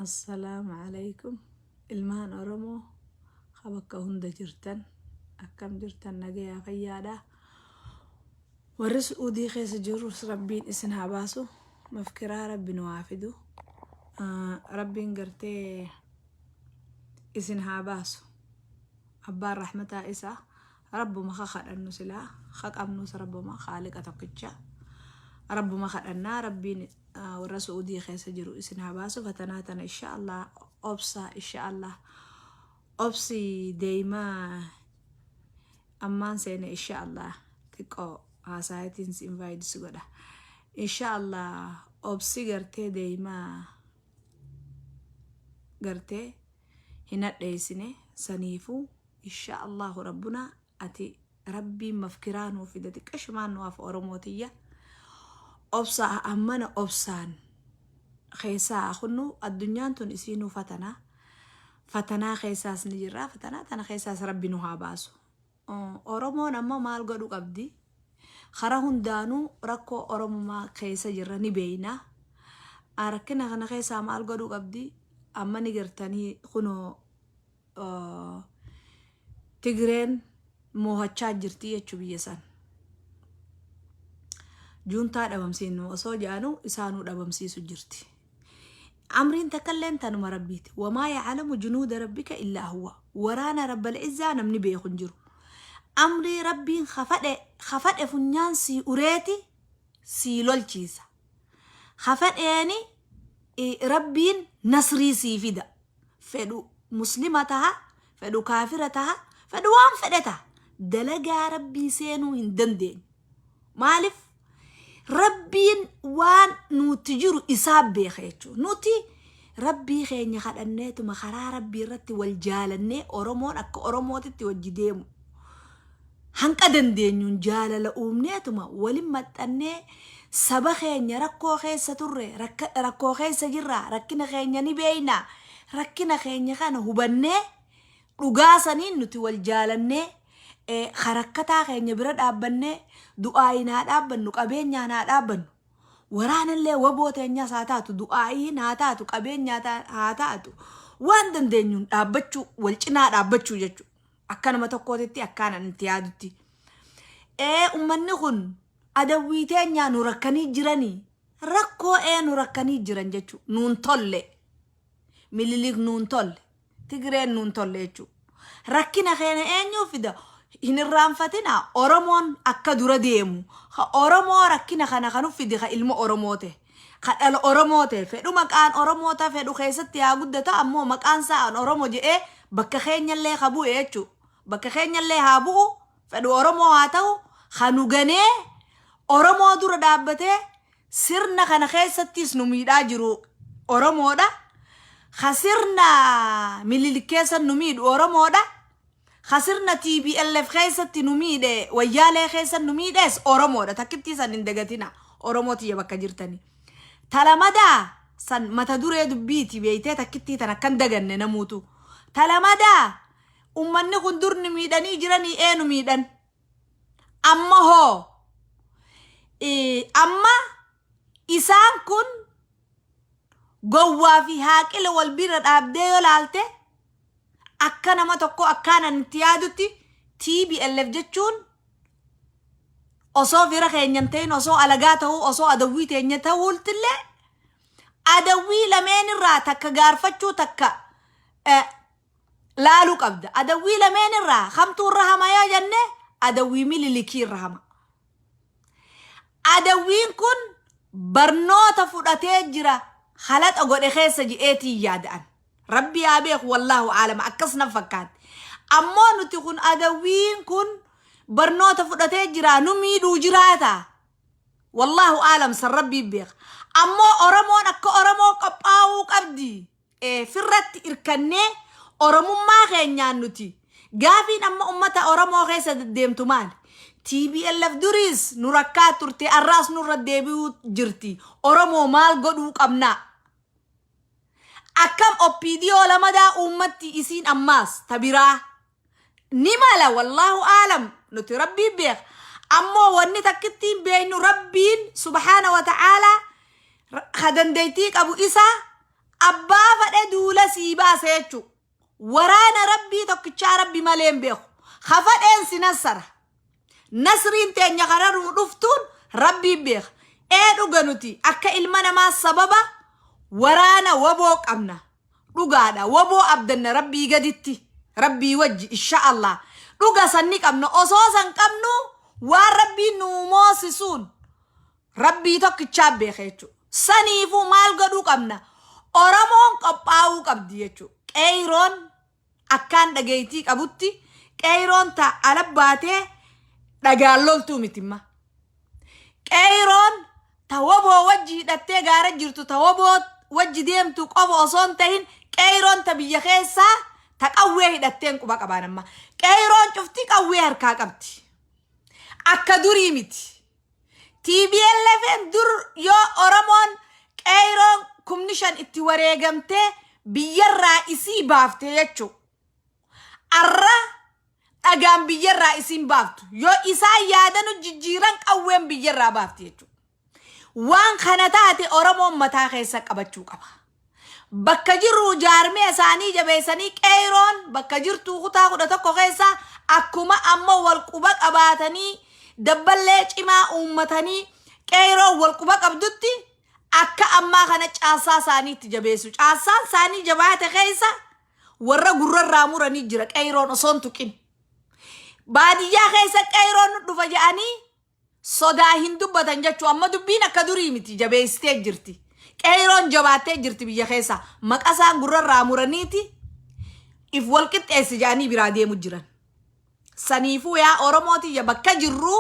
Assalaamu alaikum ilmaan Oromoo ka bakka hunda jirtan, akkam jirtan? Nagayaa, fayyaadha? Warri Su'uudii keessa jirus Rabbiin isin haa baasu, mafkiraa Rabbi nu haa fidu. Rabbiin gartee isin haa baasu. Abbaan rahmataa isa Rabbuma ka kadhannu, silaa ka qabnus Rabbuma Khaaliqa tokkicha, Rabbuma kadhannaa. Rabbiin warra Su'uudii keessa jiru isin haa baasu fatanaa tana, insha Allah. Obsa, insha Allah, obsi deemaa. Ammaan seene, insha Allah, xiqqoo haasaayitiin si invite si godha, insha Allah. Obsi gartee deemaa, gartee hin hadheessine saniifuu, insha Allahu Rabbuna ati Rabbiin mafkiraa nuu fida. Xiqqashumaan nu hafa. Oromootiyya, obsa ammana, obsaan keessaa kunnu. Addunyaan tun isiinuu fatanaa, fatanaa keessaas ni jirra. Fatanaa tana keessaas Rabbi nu haa baasu. Oromoon amma maal godhu qabdi? Karaa hundaanuu rakkoo Oromumaa keessa jirra ni beeyna. Rakkina kana keessaa maal godhuu qabdi? Amma ni gartanii, kunoo Tigreen moohachaa jirti jechuu biyya san. Juuntaa dhabamsiinu osoo jedhanu isaanuu dhabamsiisu jirti. Amriin takkalleen tanuma Rabbiiti. وما يعلم جنود ربك إلا هو. Waraana Rabbal Izzaa namni beeku hin jiru. Amrii Rabbiin kafadhe kafadhe funyaan sii ureeti sii lolchiisa. Kafadheeni Rabbiin nasrii sii fida. Fedhu Muslima taha, fedhu kaafira taha, fedhu waan fedhe taha. Dalagaa Rabbii seenuu hin dandeenyu. Maaliif? Rabbiin waan nuti jiru isaa beeka jechuudha. Nuti Rabbii keenya kadhanneetuma karaa Rabbii irratti wal jaalannee, Oromoon akka Oromootitti wajji deemu. Hanqa dandeenyuun jaalala uumneetuma walin maxxannee, saba keenya rakkoo keessa turre, rakkoo keessa jirra, rakkina keenya ni beeyna. Rakkina keenya kana hubannee, dhugaa saniin nuti wal jaalannee, harakkataa keenya bira dhaabbannee, du'aayin haa dhaabbannu, qabeenyaan haa dhaabbannu. Waraanallee waboo teenyaas haa taatu, du'aayin haa taatu, qabeenyaa haa taatu, waan dandeenyuun dhaabbachuu, wal cinaa dhaabbachuu jechuudha. Akka nama tokkootitti, akkaan ani itti yaadutti. Ummanni kun adawwii teenyaa nu rakkanii jiranii, rakkoo nu rakkanii jiran jechuudha. Nuun tolle. Mililik nuun tolle. Tigreen nuun tolle jechuudha. Rakkina keenya eenyuu fida? Hin irraanfatina, Oromoon akka dura deemu. Ha Oromoo rakkina kana kan fide ka ilma Oromoo ta'e. Ka dhala Oromoo ta'e. Fedhu maqaan Oromoo ta'a, fedhu keessatti haa guddata, ammoo maqaan isaa an Oromo jedhee bakka keenyallee ka bu'e jechuudha. Bakka keenyallee haa bu'u, fedhu Oromoo haa ta'u, ka nu ganee Oromoo dura dhaabbatee sirna kana keessattis nu miidhaa jiru Oromoodha. Ka sirna Mililik keessa nu miidhu Oromoodha. Ka sirna TPLF keessatti nu miidhe, Wayyaalee keessa nu miidhes Oromoodha. Takkittii san hin dagatina. Oromoo tiyya bakka jirtani. Talamadaa san mata duree dubbiiti beeytee, takkittii tan akkan daganne namuutu. Talamadaa ummanni kun dur nu miidhanii jiranii, nu miidhan. Amma hoo? Amma isaan kun gowwaa fi haaqila wal bira dhaabdee yoo laalte, akka nama tokko akkaan ani itti yaadutti, TPLF jechuun osoo fira keenya hin ta'in, osoo alagaa ta'uu, osoo adawwii teenya ta'uultillee, adawwii lameen irraa takka gaarfachuu, takka laaluu qabda. Adawwii lameen irraa kamtuu irra hama yoo jenne, adawwii Mililikii irra hama. Adawwiin kun barnoota fudhatee jira halaxa godhe keessa ji'eetiin yaada'an. Rabbi haa beeku, والله أعلم, akkas na fakkaatti. Ammoo nuti kun adawwiin kun barnoota fudhatee jira nu miidhuu jiraata. والله أعلم, san Rabbii beeka. Ammoo Oromoon akka Oromoo qophaa'uu qabdi. Firratti irkannee Oromummaa keenyaan nuti gaafiin amma ummata Oromoo keessa deddeemtu maali? TPLF duriis nu rakkaa turte, arraas nurra deebi'uu jirti. Oromoo maal godhuu qabnaa? Akkam OPDO lamadaa uummatti isiin ammaas tabiraa ni mala, والله أعلم, nuti Rabbiin beeka. Ammoo wanni takkittiin beeknu, Rabbiin سبحانه وتعالى ka dandeettii qabu isaa. Abbaa fadhe duula sii baasa jechuudha. Waraana Rabbii tokkichaa Rabbi malee hin beeku. Ka fadheen si nassara. Nasriin teenya karaa nuu dhuftuun Rabbiin beeka. Ee dhuga nuti akka ilma namaa sababa waraana waboo qabna. Dhugaadha. Waboo abdanna Rabbii gaditti. Rabbii wajji insha Allah. Dhuga san ni qabna. Osoo san qabnu waan Rabbiin nuu moosisuun Rabbii tokkichaa beeka jechuudha. Saniifuu maal godhuu qabna? Oromoon qophaa'uu qabdi jechuudha. Qeeyroon akkaan dhageeytii qabutti qeeyroon ta ala baatee dhagaan loltuu mitimma. Qeeyroon ta woboo wajji hidhattee gaara jirtu ta woboo wajji deemtu qofa osoo hin tahin qeeyroon ta biyya keessaa ta qawwee hidhatteen quba qabaan amma. Qeeyroon cufti qawwee harkaa qabdi. Akka durii miti. TPLFn dur yoo Oromoon qeeyroon 5,000 itti wareegamtee biyyarraa isii baafte jechuudha. Arra dhagaan biyyarraa isiin baaftu. Yoo isaan yaadanu jijjiiran qawween biyyarraa baafti jechuudha. Waan kana taate Oromoon mataa keessa qabachuu qaba. Bakka jirru jaarmee isaanii jabeessanii qeeyroon bakka jirtu kutaa 11 keessa akkuma amma wal quba qabaatanii dabballee cimaa uummatanii qeeyroon wal quba qabdutti akka ammaa kana caasaa isaaniitti jabeessu. Caasaan isaanii jabaate keessa warra gurrarraa muranii jira qeeyroon osoo hin tuqin. Baadiyyaa keessa qeeyroon nu dhufa jedhanii sodaa hin dubbatan jechuu. Amma dubbiin akka durii miti, jabeessitee jirti. Qeeyroon jabaattee jirti biyya keessa. Maqasaan gurrarraa muraniiti if wal qixxeessi jedhanii biraa deemu jiran. Saniifuu yaa Oromootiyya, bakka jirru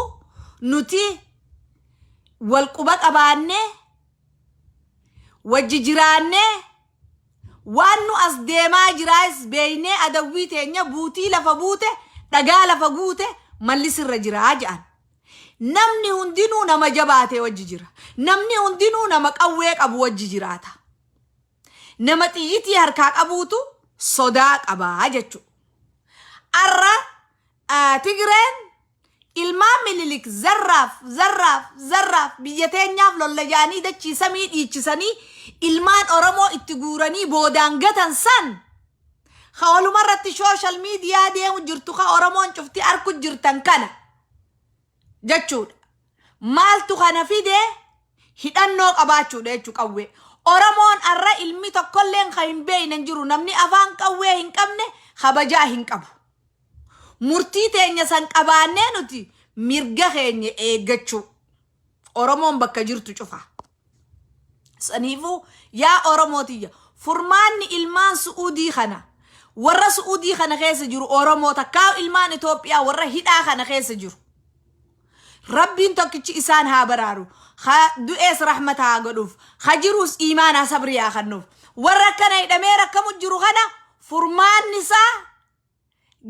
nuti wal quba qabaannee wajji jiraannee waan nu as deemaa jiraas beeynee adawwii teenya buutii lafa buute dhagaa lafa guute mallisirra jiraa jedhan. Namni hundinuu nama jabaatee wajji jira. Namni hundinuu nama qawwee qabu wajji jiraata. Nama xiyyitii harkaa qabuutu sodaa qabaa jechuudha. Arra Tigreen ilmaan Mililik zarraaf zarraaf zarraaf biyya teenyaaf lolla jedhanii dachii samii dhiichisanii ilmaan Oromoo itti guuranii boodaan gatan san ka walumarratti social media deemu jirtu ka Oromoon cufti arku jirtan kana jechuudha. Maaltu kana fide? Hidhannoo qabaachuudha jechuu, qawwee. Oromoon arra ilmi tokkolleen ka hin beekne hin jiru. Namni afaan qawwee hin qabne kabajaa hin qabu. Murtii teenya san qabaannee nuti mirga keenya eeggachuu. Oromoon bakka jirtu cufa. Saniifuu yaa Oromootiyya, furmaanni ilmaan Su'uudii kana, warra Su'uudii kana keessa jiru, Oromoo takkaa ilmaan Itoophiyaa warra hidhaa kana keessa jiru. Rabbiin tokkichi isaan haa baraaru. Ha du'ees rahmata haa godhuuf. Ha jiruus iimaanaa sabrii haa kennuuf. Warra akkana hidhamee rakkamu jiru kana furmaanni isaa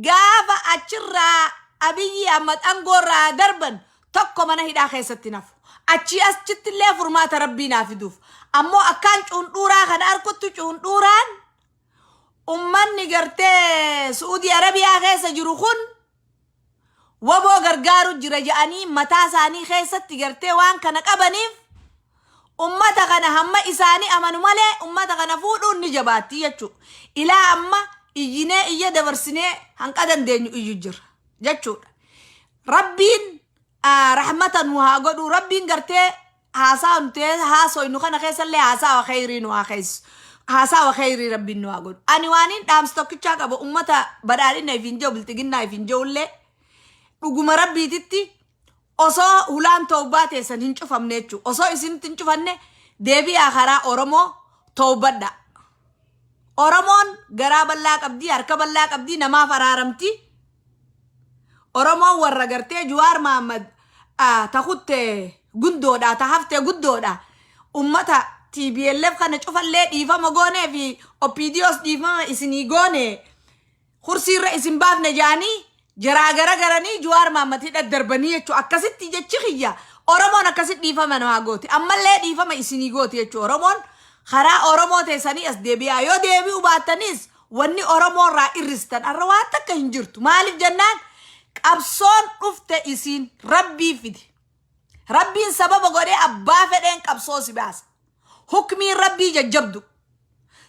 gaafa achirraa Abiyyi Ahmad aangoorraa darban tokko mana hidhaa keessatti nafu. Achii achitti illee furmaata Rabbii naa fiduuf. Ammoo akkaan cuundhuuraa kana arkutti cuundhuuraan ummanni gartee Su'uudii Arabiyaa keessa jiru kun waboo gargaaru jira jedhanii mataa isaanii keessatti gartee waan kana qabaniif ummata kana hamma isaanii amanu malee ummata kana fuudhuun ni jabaatti jechuudha. Ilaa amma iyyinee iyya dabarsinee hanqa dandeenyu iyyu jira jechuudha. Rabbiin rahmata nu haa godhu. Rabbiin gartee haasaa nuti haasoynu kana keessallee haasawa kheyrii nu haa keessu. Haasawa kheyrii Rabbiin nu haa godhu. Ani waan hin dhaamsi tokkichaa qaba ummata badhaadhina if hin jiru, bilxiginnaa if hin jirullee, dhuguma Rabbiititti osoo hulaan tawbaa teessan hin cufamne jechuudha. Osoo isinitti hin cufanne deebi'aa karaa Oromoo tawbadha. Oromoon garaa bal'aa qabdii, harka bal'aa qabdii, namaaf araaramti. Oromoon warra gartee Juwaar Mahammad ta kutte gundoodha, ta hafte guddoodha. Ummata TPLF kana cufallee dhiifama goonee fi OPDOs dhiifama isinii goone, kursiirra isin baafne jedhanii jaraa gara garanii Juwaar Mahammad hidha darbanii jechuudha. Akkasitti jechi kiyya Oromoon akkasitti dhiifama namaa gooti. Ammallee dhiifama isinii gooti jechuudha. Oromoon karaa Oromoo teessanii as deebi'aa. Yoo deebi'u baattanis wanni Oromoo irraa irristan har'a waan takka hin jirtu. Maaliif jennaan qabsoon dhufte isiin Rabbii fide. Rabbiin sababa godhee abbaa fedheen qabsoo si baasa. Hukmiin Rabbii jajjabdu.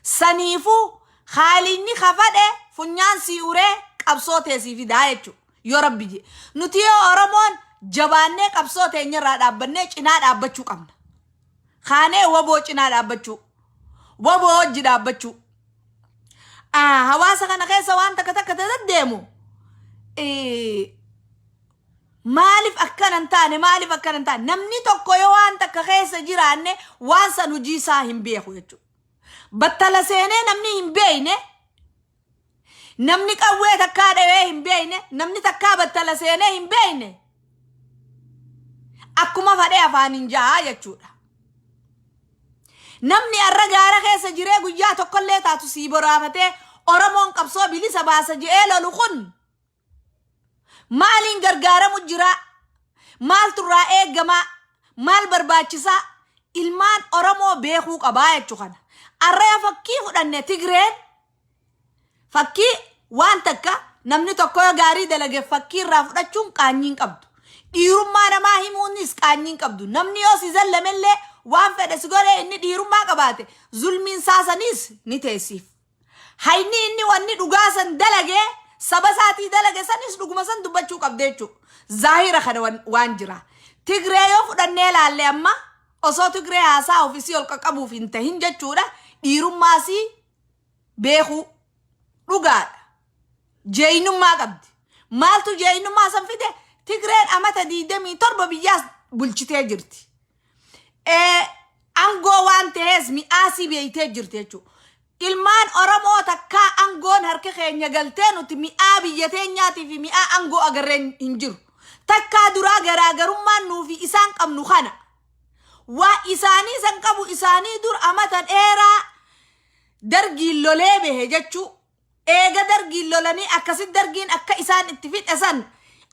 Saniifuu haalinni kafadhe funyaan sii uree qabsoo tee sii fidaa jechuudha. Yoo Rabbi jedhe. Nuti yoo Oromoon jabaannee qabsoo teenyarraa dhaabbannee cinaa dhaabbachuu qabna. Kaanee waboo cinaa dhaabbachuu. Waboo wajji dhaabbachuu. Hawaasa kana keessa waan takka takka deddeemu. Maaliif akkana hin taane, maaliif akkana hin taane? Namni tokko yoo waan takka keessa jiraanne, waan san hojii isaa hin beeku jechuudha. Battala seenee namni hin beekne, namni qawwee takkaa dhawee hin beekne, namni takkaa battala seenee hin beekne, akkuma fadhee afaan hin ja'a jechuudha. Namni arra gaara keessa jiree guyyaa tokkollee taatu sii boraafatee Oromoon qabsoo bilisa baasa je'ee lolu kun maaliin gargaaramu jira? Maaltu irraa eegamaa? Maal barbaachisaa? Ilmaan Oromoo beekuu qabaa jechuu kana. Arra yoo fakkii fudhanne, Tigreen fakkii waan takka namni tokko yoo gaarii dalage fakkii irraa fudhachuun qaanyii hin qabdu. Dhiirummaa namaa himuunis qaanyii hin qabdu. Namni yoo si zallamellee, waan fedhe si godhee, inni dhiirummaa qabaate, zulmiin saasaniis ni teessiif. Hayni inni wanni dhugaa san dalagee saba isaatii dalage sanis dhuguma san dubbachuu qabde jechuudha. Zaahira kana waan jira. Tigree yoo fudhannee ilaalle, amma osoo Tigree haasaa ofisii ol qaqqabuuf hin tahin jechuudha. Dhiirummaasii beekuu dhugaadha. Jeeynummaa qabdi. Maaltu jeeynummaa san fide? Tigreen amata 27 biyyaas bulchitee jirti. Angoo waan ta'ees mi'aasii beeytee jirti jechuudha. Ilmaan Oromoo takkaa angoon harka keenya galtee nuti mi'aa biyya teenyaatii fi mi'aa angoo agarreen hin jiru. Takkaa duraa garaagarummaan nuufi isaan qabnu kana. Waa isaanii san qabu, isaanii dur amata dheeraa dargiin lolee bahe jechuu. Eega dargiin lolanii akkasi dargiin akka isaan itti fixe san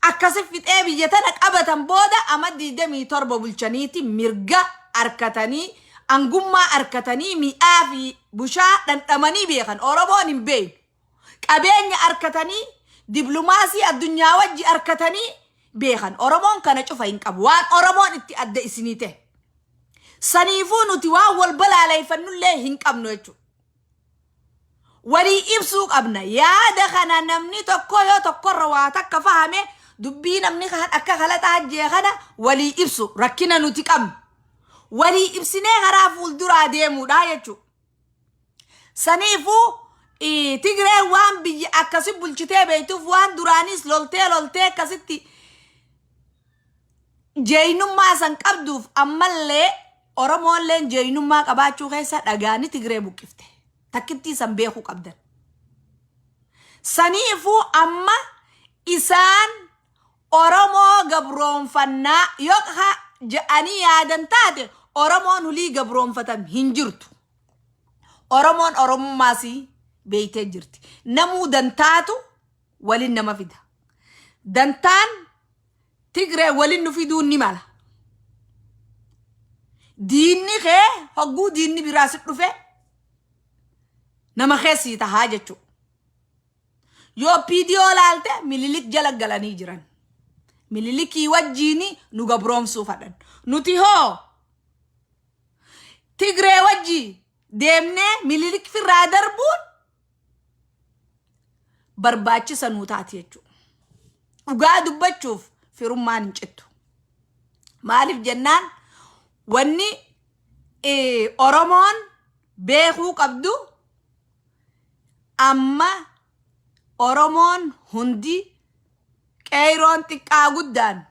akkasi fixee biyya tana qabatan booda ama 27 bulchaniiti mirga arkatanii, angummaa arkatanii, mi'aa fi bushaa dhandhamanii beekan. Oromoon hin beeknu. Qabeenya arkatanii, diplomaasii addunyaa wajji arkatanii beekan. Oromoon kana cufa hin qabu. Waan Oromoon itti adda isinii ta'e. Saniifuu nuti waan wal balaaleeffannullee hin qabnu jechuudha. Walii ibsuu qabna. Yaada kana namni tokko yoo tokkorra waa takka fahame, dubbii namni kaan akka kalaxaa jee kana walii ibsu, rakkina nuti qabnu. Walii ibsinee karaa fuulduraa deemuudha jechuudha. Saniifuu Tigreen waan biyya akkasi bulchitee beektuuf, waan duraanis loltee loltee akkasitti jeeynummaa san qabduuf, ammallee Oromoolleen jeeynummaa qabaachuu keessa dhagaani Tigree buqqifte. Takkittii san beekuu qabdan. Saniifuu amma isaan Oromoo gabroonfannaa yoo je'anii yaadan taate, Oromoon hulii gabroonfatan hin jirtu. Oromoon Oromummaasii beeytee jirti. Namuu dantaatu waliin nama fida. Dantaan Tigree waliin nu fiduun ni mala. Diinni kee hogguu diinni biraa si dhufe nama keessii tahaa jechuudha. Yoo PDO laalte, Mililik jala galanii jiran. Mililikii wajjiin nu gabroomsuu fadhan. Nuti hoo Tigree wajji deemnee Mililik firraa darbuun barbaachisa nuu taati jechuudha. Dhugaa dubbachuuf firummaan hin cittu. Maaliif jennaan, wanni Oromoon beekuu qabdu, amma Oromoon hundi, qeeyroon xiqqaa guddaan,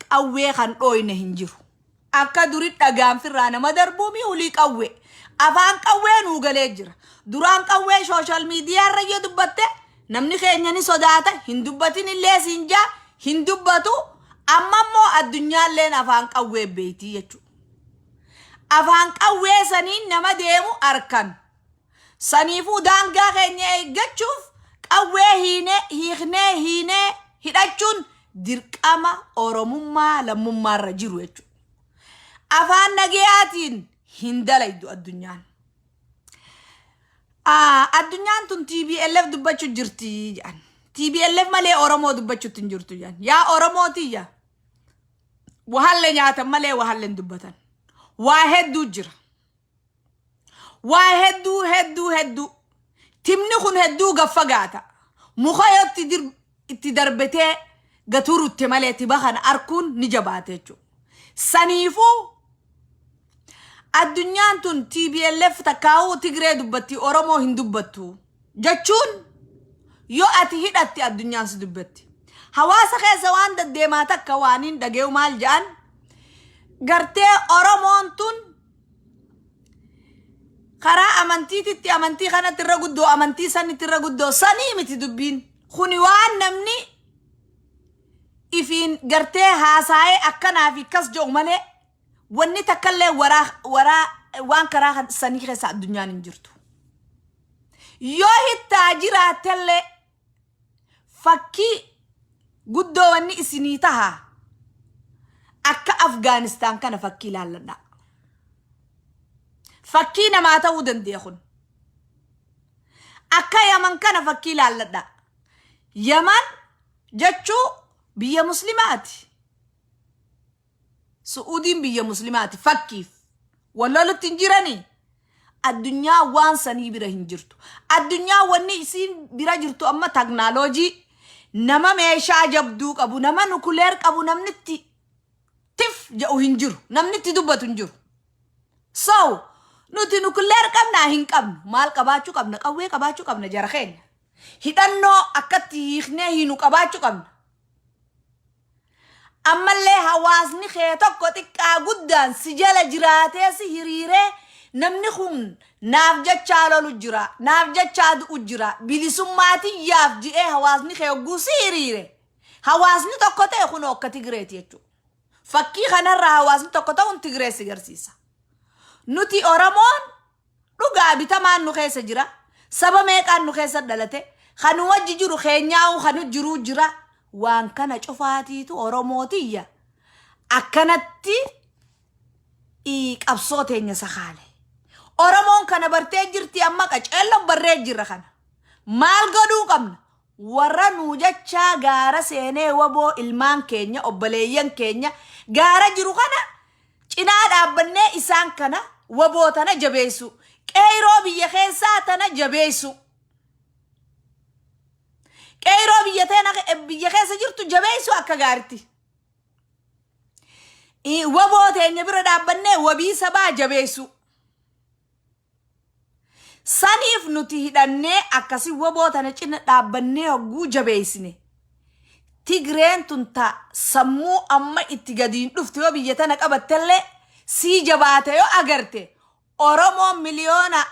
qawwee kan dhooyne hin jiru. Akka duri dhagaan firraa nama darbuumi hulii qawwee. Afaan qawwee nuu galee jira. Duraan qawwee social media irra yoo dubbatte namni keenya ni sodaata, hin dubbatin illee siin jaa hin dubbatu. Amma immoo addunyaalleen afaan qawwee beektii jechuudha. Afaan qawwee saniin nama deemu arkan. Saniifuu daangaa keenya eeggachuuf qawwee hiinee hiiknee hiinee hidhachuun dirqama Oromummaa lammummaarra jiru jechuudha. Afaan nagayaatiin hin dalaydu addunyaan. Addunyaan tun TPLF dubbachuu jirti jedhan. TPLF malee Oromoo dubbachuutti hin jirtu jedhan. Yaa Oromootiyya, wahalle nyaatan malee wahalle hin dubbatan. Waa hedduu jira. Waa hedduu hedduu hedduu. Timni kun hedduu gaffagaata. Muka yoo itti darbetee gaturutte malee tiba kana arkuun ni jabaata jechuudha. Saniifuu addunyaan tun TPLF takkaa'uu Tigree dubbatti, Oromoo hin dubbattu jechuun, yoo ati hidhatti addunyaan si dubbatti. Hawaasa keessa waan deddeemaa takka waan hin dhageeyu maal jedhan gartee, Oromoon tun karaa amantiititti amantii kanatti irra guddoo, amantii sanitti irra guddoo. Sanii miti dubbiin kuni. Waan namni ifiin gartee haasaa'ee akkanaa fi akkas jedhu malee, wanni takkallee waraa waraa waan karaa sanii keessa addunyaan hin jirtu. Yoo hittaa jiraattellee, fakkii guddoo wanni isinii taha akka Afgaanistaan kana fakkii ilaalladha. Fakkii namaa ta'uu danda'a kun. Akka Yaman kana fakkii ilaalladha. Yaman jechuu biyya muslimaati. Su'uudiin biyya muslimaati fakkiif. Wallolutti hin jiranii. Addunyaa waan sanii bira hin jirtu. Addunyaa wanni isiin bira jirtu amma teknooloojii, nama meeshaa jabduu qabu, nama nuclear qabu, namni itti tif jedhu hin jiru. Namni itti dubbatu hin jiru. So nuti nuclear qabnaa? Hin qabnu. Maal qabaachuu qabna? Qawwee qabaachuu qabna, jara keenya. Hidhannoo akkatti hiiknee hiinu qabaachuu qabna. Ammallee hawaasni kee tokko xiqqaa guddaan si jala jiraatee si hiriiree, namni kun naaf jechaa lolu jira, naaf jechaa du'u jira, bilisummaa tiyyaaf ji'ee hawaasni kee hogguu si hiriire, hawaasni tokko ta'e, kun akka Tigireeti jechuudha. Fakkii kanarraa hawaasni tokko ta'uun Tigiree si garsiisa. Nuti Oromoon dhugaa bitamaan nu keessa jira. Saba meeqaan nu keessa dhalate. Kan wajji jiru keenyaa'u kan jiruu jira. Waan kana cufaatiitu Oromootiyya. Akkanatti qabsoo teenya sakaale. Oromoon kana bartee jirti, amma qaceelloon barree jirra kana. Maal godhuu qabna? Warra nuu jechaa gaara seenee, waboo ilmaan keenya, obboleeyyan keenya gaara jiru kana cinaa dhaabbannee isaan kana, waboo tana jabeessu. Qeyroo biyya keessaa tana jabeessu. Qeyroo biyya teena biyya keessa jirtu jabeessu akka gaaritti. Waboo teenya bira dhaabbannee wabii sabaa jabeessu. Saniif nuti hidhannee akkasii waboo tana cina dhaabbannee hogguu jabeessine. Tigreen tun ta sammuu amma itti gadiin dhufte yoo biyya tana qabattellee sii jabaate yoo agarte, Oromoon 85 miliyoona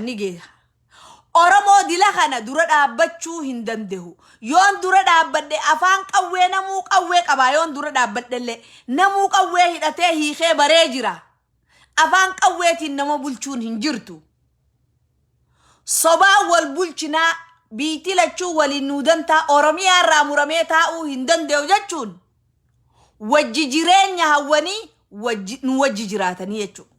ni geera. Oromoo dila kana dura dhaabbachuu hin danda'u. Yoon dura dhaabbadhe afaan qawwee, namuu qawwee qabaa, yoon dura dhaabbadhellee namuu qawwee hidhatee hiikee baree jira. Afaan qawweetiin nama bulchuun hin jirtu. Sobaan wal bulchinaa, biitti lachuu waliin nuu dantaa, Oromiyaa irraa muramee taa'uu hin danda'u jechuun wajji jireenya hawwanii wajji nu wajji jiraatanii jechuudha.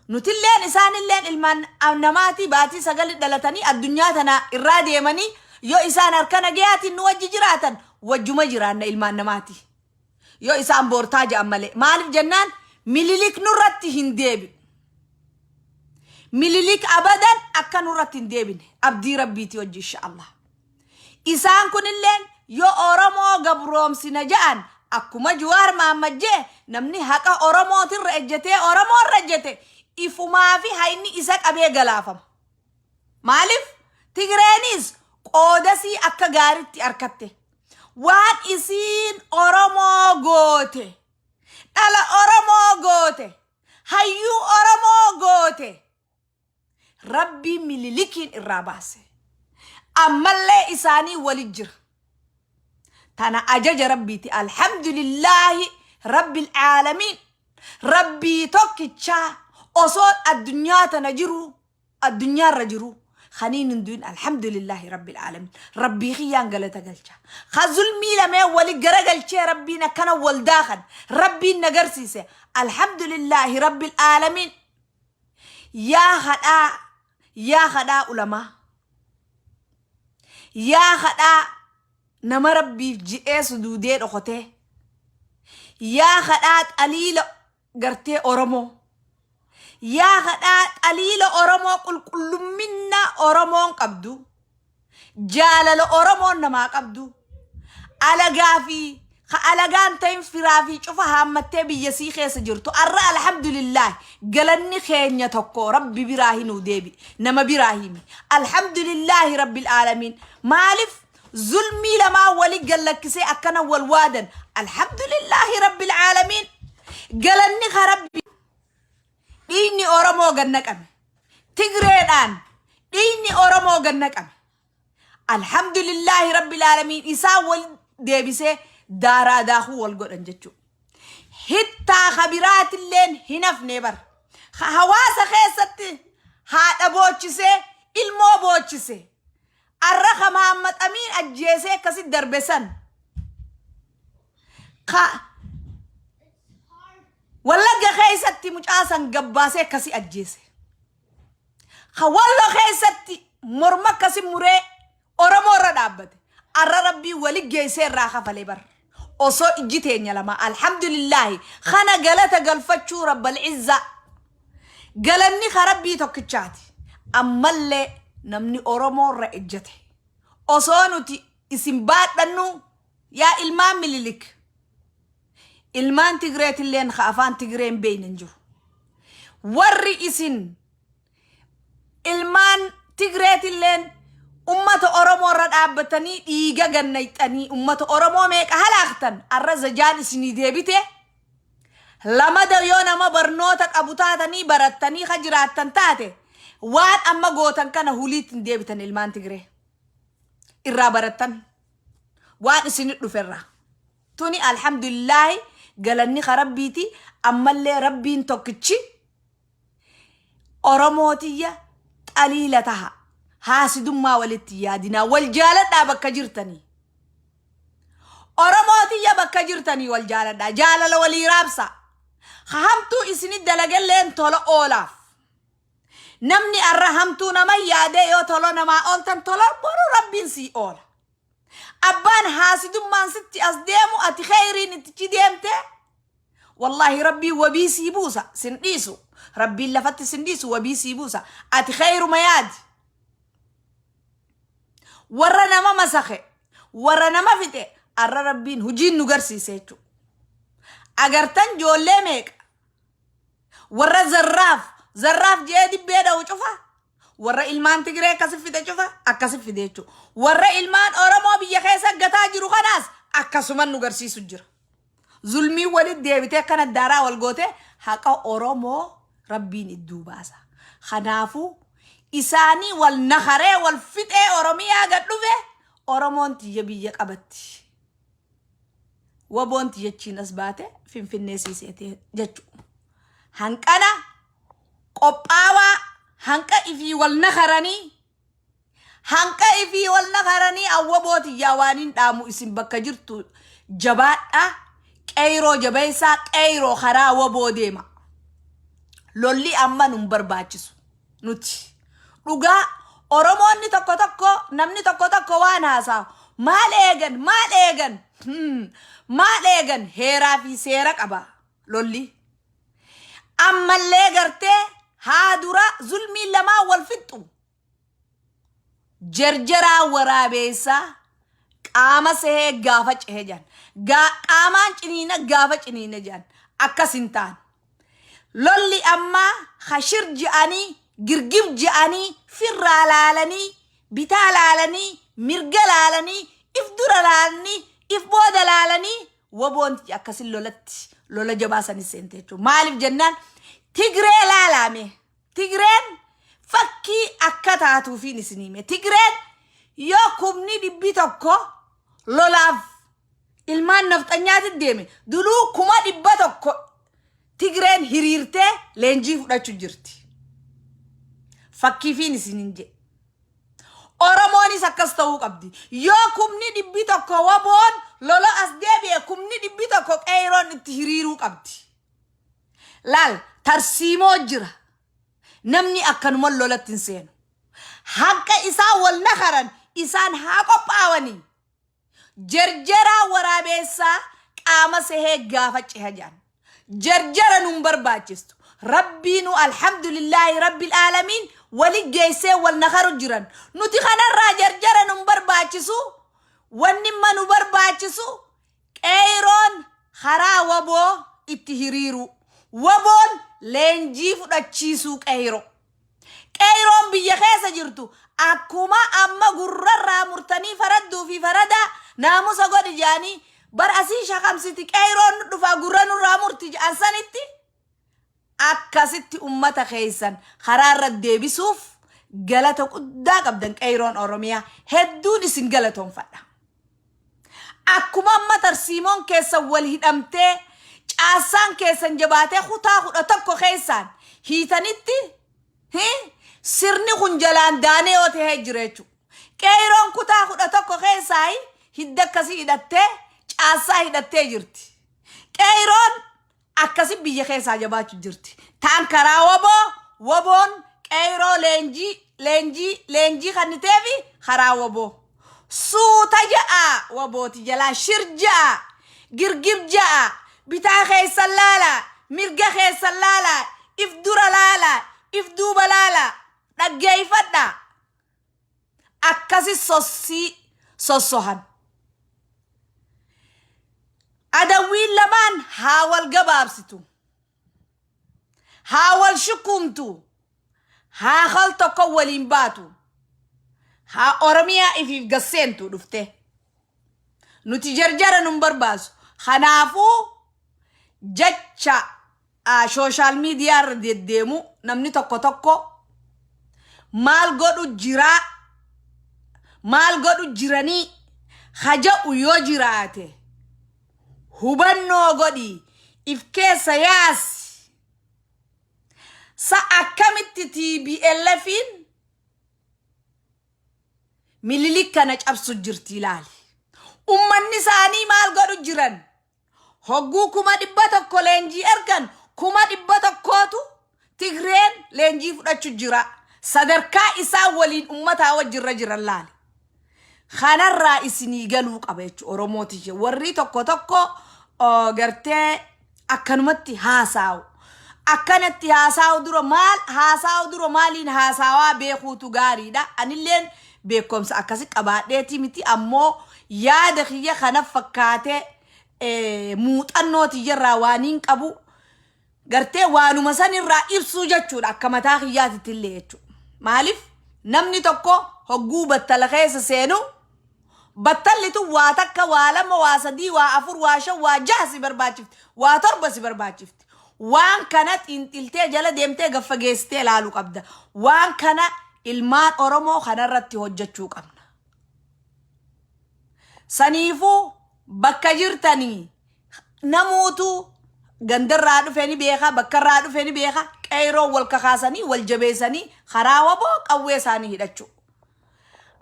Nutilleen isaanilleen ilmaan namaatii, baatii sagali dhalatanii addunyaa tana irraa deemanii, yoo isaan harka nagayaatiin nu wajji jiraatan wajjuma jiraanna ilmaan namaati. Yoo isaan boortaa jedhan malee, maaliif jennaan, Mililik nurratti hin deebi'u. Mililik abadan akka nurratti hin deebine abdii rabbiiti wajji insha Allah. Isaan kunilleen yoo Oromoo gabroomsina ja'an, akkuma Juwaar Maammad jee, namni haqa Oromootirra ejjetee Oromoo irra ejjete ifumaa fi hayni isa qabee galaafama. Maaliif? Tigreenis qoodasii akka gaaritti harkatte. Waan isiin Oromoo goote, dhala Oromoo goote, hayyuu Oromoo goote, Rabbii Mililikiin irraa baase. Ammallee isaanii wali jira. Tana ajaja Rabbiiti. Alhamdulillaahi Rabbil Aalamiin. Rabbii tokkichaa osoo addunyaa tana jiru, addunyaarra jiru kaniin hin du'in, alhamdulillahi rabbil aalamiin, Rabbii kiyyaan galata galcha. Ka zulmii lamee wali garagalchee Rabbiin akkana wal daakan Rabbiin na garsiise, alhamdulillahi rabbil aalamiin. Yaa hadhaa, yaa hadhaa ulamaa, yaa hadhaa nama Rabbiif ji'ee suduudee dhokotee, yaa hadhaa xaliila gartee Oromoo, yaa hadhaa Xaliila Oromoo qulqullumminna Oromoon qabdu, jaalala Oromoon namaa qabdu, alagaa fi ka alagaan ta'in firaa fi cufa haammattee biyya sii keessa jirtu arra alhamdulillah galanni keenya tokko rabbi biraa hinuu deebi nama biraa himi alhamdulillahi rabbil aalamiin maaliif zulmii lamaa wali gallakkisee akkana wal waadan alhamdulillahi rabbil aalamiin galanni ka rabbi Dhiigni Oromoo gad naqame. Tigreedhaan dhiigni Oromoo gad naqame. Alhamdulillaahi Rabbil Aalamiin isaan wal deebisee daaraa daakuu wal godhan jechuudha. Hittaa kabiraatilleen hin hafne bar. Hawaasa keessatti haadha boochisee ilmoo boochise. Arra ka Mahammad Amiin ajjeesee akkasitti darbe san. Ka Wallagga keessatti mucaa san gabbaasee akkasi ajjeese. Ka Wallo keessatti morma akkasi muree Oromoo irra dhaabbate. Arra rabbii wali geessee irraa kafalee bar. Osoo ijji teenya lama alhamdulillaahi kana galata galfachuu rabbal izzaa. Galanni ka rabbii tokkichaati. Ammallee namni Oromoo irra ejjate. Osoo nuti isin baadhannu yaa ilmaan mililik. Ilmaan Tigreetilleen ka afaan Tigree hin beekne hin jiru. Warri isin ilmaan Tigreetilleen ummata Oromoo irra dhaabbatanii dhiiga gannayxanii ummata Oromoo meeqa halaaktan arra zajaan isinii deebite lamada yoo nama barnoota qabu taatanii barattanii ka jiraattan taate waan amma gootan kana huliitti hin deebitan ilmaan Tigree irraa barattan waan isinit dhuferraa. Tuni alhamdulillaahi galanni ka rabbiiti ammallee rabbiin tokkichi Oromoo tiyya xaliila taha haasidummaa walitti yaadinaa wal jaaladhaa bakka jirtanii. Oromoo tiyya bakka jirtanii wal jaaladhaa jaalala walii raabsaa. Ka hamtuu isinit dalagelleen tola oolaaf. Namni arra hamtuu nama yaadee yoo tola namaa ooltan tola boru rabbiin sii oola. Abbaan haasidummaan sitti as deemu ati kheyriin ittichi deemte wallaahi rabbiin wabii sii buusa sin dhiisu rabbiin lafatti sin dhiisu wabii sii buusa ati kheyruma yaadi warra nama masake warra nama fixe arra rabbiin hujiin nu garsiise jechuudha. Agartan ijoollee meeqa warra zarraaf zarraaf je'ee dibbee dha'u cufa warra ilmaan Tigree akkasi fide cufa akkasi fide jechuudha. Warra ilmaan Oromoo biyya keessa gataa jiru kanaas akkasuman nu garsiisu jira. Zulmii walitti deebitee akkana daaraa wal goote haqa Oromoo rabbiin idduu baasa. Kanaafuu isaanii wal nakaree wal fixee Oromiyaa gad dhufe Oromoon tiyya biyya qabatti. Waboon tiyyachiin as baate Finfinnee siiseete jechuudha. Hanqana qophaawaa hanqa ifii wal nakaranii hanqa ifii wal nakaranii awwaboo tiyyaa waan hin dhaamu isin bakka jirtu jabaadha qeyroo jabeessaa qeyroo karaa waboo deema. Lolli amma nun barbaachisu nuti. Dhugaa Oromoonni tokko tokko namni tokko tokko waan haasaa maal eegan maal eegan maal eegan heeraa fi seera qaba lolli. Ammallee gartee haa dura zulmiin lamaan wal fixxu. Jerjeraa waraabeessaa qaama sehee gaafa cehe jedhan. Qaamaan ciniina gaafa ciniina jedhan. Akkas hin taane. Lolli ammaa hashir je'anii girgib je'anii firraa laalanii bitaa laalanii mirga laalanii if dura laalanii if booda laalanii waboon akkasin lolatti lola jabaa sanis seente jechuudha. Maaliif jennaan Tigree laalaame Tigreen fakkii akka taatuufiin isin hime. Tigreen yoo kumni 100 lolaaf ilmaan nafxanyaatti deeme duluu 100,000 Tigreen hiriirtee leenjii fudhachuu jirti. Fakkiifiin isin hin jedhe. Oromoonis akkas ta'uu qabdi. Yoo 100,000 waboon lola as deebi'e 100,000 qeeyroon itti hiriiruu qabdi. Laal tarsiimoo jira. Namni akkanuma lolatti hin seenu. Haqa isaan wal nakaran isaan haa qophaawanii. Jerjeraa waraabeessaa qaama sehee gaafa ceha jedhan. Jerjera nun barbaachistu. Rabbiinu alhamdulillaahi rabbil aalamiin wali geessee wal nakaru jiran. Nuti kanarraa jarjara nun barbaachisu. Wanni imma nu barbaachisu qeeyroon karaa waboo itti hiriiruu. Waboon leenjii fudhachiisuu qeeyroo. Qeeyroon biyya keessa jirtu akkuma amma gurrarraa murtanii faradduu fi faradaa naamusa godhi jedhanii bar asii shakamsiti qeeyroon nu dhufaa gurra nurraa murti jedhan sanitti akkasitti ummata keessan karaa irra deebisuuf galata guddaa qabdan. Qeeyroon Oromiyaa hedduun isin galatoonfadha. Akkuma amma tarsiimoon keessan wal hidhamtee, caasaan keessan jabaatee, kutaa 11 keessaan hiitanitti sirni kun jalaan daanee yoo ta'ee jira jechuudha. Qeeyroon kutaa 11 keessaa hidda akkasii hidhattee, caasaa hidhattee jirti. Qeeyroon akkasi biyya keessaa jabaachuu jirti. Taan karaa waboo, waboon qeeyroo leenjii leenjii leenjii kanniteefi karaa waboo. Suuta ja'a wabooti jalaa shir ja'a, girgib ja'a, bitaa keessan laala, mirga keessan laala, if dura laala, if duuba laala, dhaggeeffadha. Akkasi sossii sossohan. Adawwiin lamaan haa wal gabaabsitu. Haa wal shukumtu. Haa hal tokko waliin baatu. Haa Oromiyaa ifiif gasseentu dhufte. Nuti jarjara nun barbaasu. Kanaafuu jecha social media irra deddeemu namni tokko tokko maal godhu jiraa, maal godhu jiranii haja'u yoo jiraate, hubannoo godhi, if keessa yaasi. Sa akkamitti TPLFin Mililik kana cabsu jirti ilaali. Ummanni isaanii maal godhu jiran? Hogguu 100,000 leenjii ergan, 100,000tu Tigreen leenjii fudhachu jira. Sadarkaa isaan waliin ummataa wajjirra jiran laali. Kanarraa isinii galuu qaba jechuudha Oromooti. Warri tokko tokko gartee akkanumatti haasa'u. Akkanatti haasa'u dura maal haasa'u dura maaliin haasawaa beekuutu gaariidha. Anilleen beekumsa akkasi qabaadheeti miti, ammoo yaada kiyya kana fakkaatee muuxannoo tiyyarraa waan hin qabu gartee waanuma sanirraa ibsuu jechuudha akka mataa kiyyaatitti illee jechuudha. Maaliif namni tokko hogguu battala keessa seenu, battalli tun waa takka, waa lama, waa sadii, waa afur, waa shan, waa jaha si barbaachifti, waa torba si barbaachifti. Waan kana xiinxiltee jala deemtee gaffageessitee ilaaluu qabda. Waan kana ilmaan Oromoo kanarratti hojjechuu qabna. Saniifuu bakka jirtanii namuutu gandarraa dhufe ni beeka, bakkarraa dhufe ni beeka, qeyroo wal kakaasanii wal jabeessanii karaa waboo qawwee isaanii hidhachuu.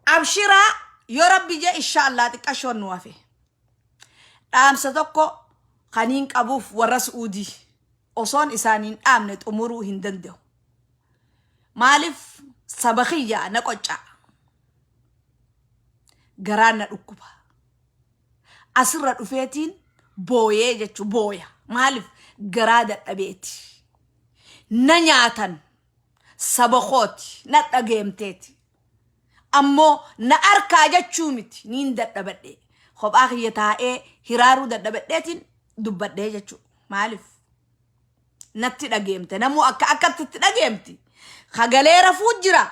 Abshiraa, yoo rabbi jee inshaallah xiqqashoon nu hafe. Dhaamsa tokko kaniin qabuuf warra Su'uudii osoon isaaniin dhaamne xumuruu hin danda'u. Maaliif saba kiyya na qoccaa? Garaan na dhukkuba. Asirra dhufeetiin booyee jechuu booya. Maaliif garaa dadhabeeti. Na nyaatan saba kooti na dhageemteeti. Ammoo na arkaa jechuu miti, niin dadhabadhe. Kophaa kiyya taa'ee hiraaruu dadhabadheetiin dubbadhee jechuu. Maaliif? Natti dhageemte, namuu akka akkatti itti dhageemti. Kagalee rafuu jira.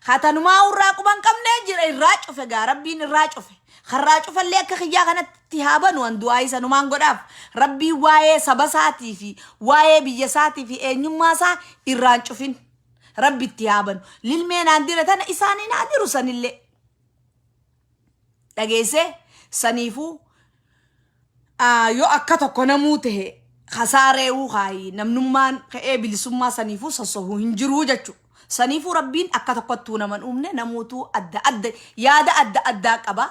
Katanumaa irraa quban qabnee jira, irraa cufe gaa rabbiin irraa cufe. Karraa cufallee akka kiyyaa kanatti haa banu, an du'aa isa numaan godhaaf. Rabbiin waa'ee saba isaatii fi waa'ee biyya isaatii fi eenyummaa isaa irraan cufin. Rabbi itti haa banu. Lilmee naan dire tana isaaniin haa diru sanillee. Dhageessee saniifuu yoo akka tokko namuu tahe kasaaree'uu kaayi namnummaan ka'ee bilisummaa saniifuu sossohuu hin jiruu jechuudha. Saniifuu rabbiin akka tokkottuu naman uumne, namuutuu adda adda yaada adda addaa qaba.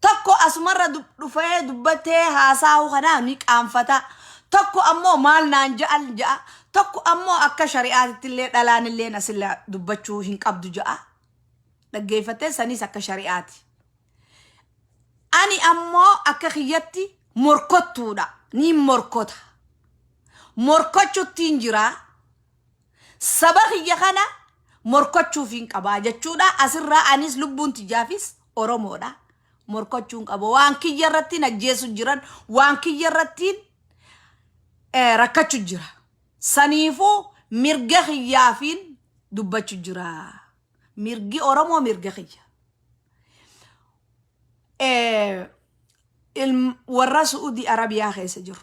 Tokko asumarra dhufee dubbatee haasaa'uu kanaa ni qaanfata. Tokko ammoo maal naan ja'al ja'a. Tokko ammoo akka shari'aatitti illee dhalaan illee asirra dubbachuu hin qabdu ja'a. Dhaggeeffattee saniis akka shari'aati. Ani ammoo akka kiyyatti morkottuudha. Niin morkota. Morkochuttiin jira. Saba kiyya kana morkochuufiin qabaa jechuudha. Asirraa anis lubbuun tiyyaafis Oromoodha. Morkochuun qaba. Waan kiyya irrattiin ajjeesu jiran, waan kiyya irrattiin rakkachu jira. Saniifuu mirga kiyyaafiin dubbachu jira. Mirgi Oromoo mirga kiyya. Warra Su'uudii Arabiyaa keessa jiru.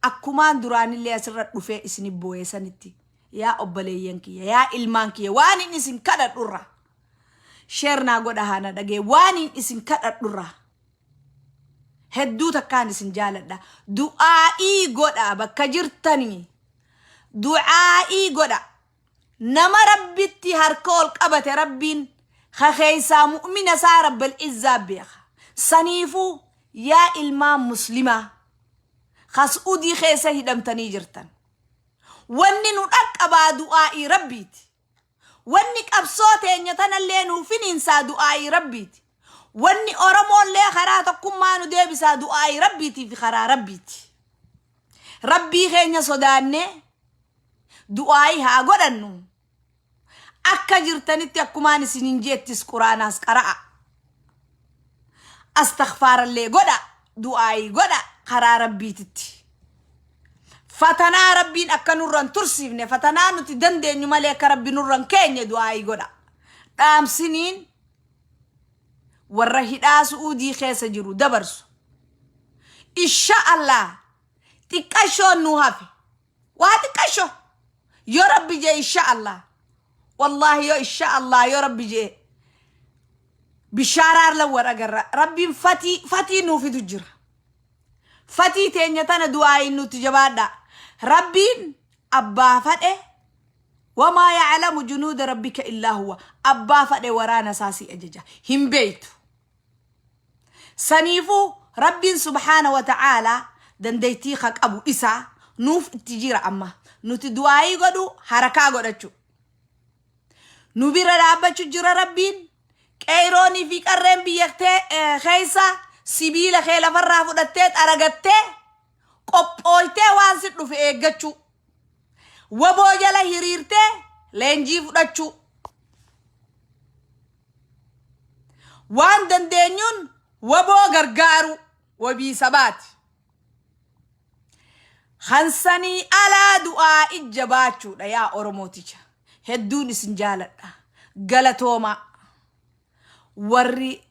Akkumaan duraanillee asirra dhufee isin boo'ee sanitti, yaa obboleeyyan kiyya, yaa ilmaan kiyya, waan inni isin kadhadhurra, share naa godha, haana dhagee, waan inni isin kadhadhurra, hedduu takkaan isin jaaladha, du'aa'ii godha. Bakka jirtanii du'aa'ii godha. Nama Rabbitti harka ol qabate, Rabbiin kakeessaa mu'mina isaa Rabbal Izzaa beeka. Saniifuu yaa ilmaan Muslimaa ka Su'udii keessa hidhamtanii jirtan, wanni nu dhaqqabaa du'aa'ii Rabbiiti. Wanni qabsoo teenya tanallee nuu finiinsaa du'aa'ii Rabbiiti. Wanni Oromoollee karaa tokkummaa nu deebisaa du'aa'ii Rabbiitii fi karaa Rabbiiti. Rabbii keenya sodaannee du'aa'ii haa godhannu. Akka jirtanitti akkumaan isinin jeettis Quraanaas qara'a, astaghfaarallee godha, du'aa'ii godha. Karaa Rabbiititti fatanaa Rabbiin akka nurran tursiifne, fatanaa nuti dandeenyu malee akka Rabbi nurran keenye du'aa'ii godha. Dhaamsiniin warra hidhaa Su'uudii keessa jiru dabarsu, insha Allah xiqqashoon nu hafe, waa xiqqasho. Yoo Rabbi jee, insha Allah, wallahi, yoo insha Allah, yoo Rabbi jee, bishaaraar lawwan agarra. Rabbiin fatii fatii nuu fidu jira. Fatii teenya tana du'aayin nutti jabaadha. Rabbiin abbaa fadhe, wamaa yaclamu junuuda rabbika illaa huwa, abbaa fadhe waraana isaa si ajaja hin beeytu. Saniifuu Rabbiin subhaana wa ta'aalaa dandeettii ka qabu isaa nuuf itti jira. Amma nuti du'aayii godhu, harakaa godhachu, nu bira dhaabbachu jira Rabbiin. Qeeyroonii fi qarreen biyyattee keessa sibiila kee lafarraa fudhattee xaragattee qophooytee waan si dhufe eeggachuu, waboo jala hiriirtee leenjii fudhachuu, waan dandeenyuun waboo gargaaru, wabii sabaati. Hansanii alaa du'aa ijja baachuudha. Yaa Oromooticha, hedduun isin jaaladha. Galatoomaa warri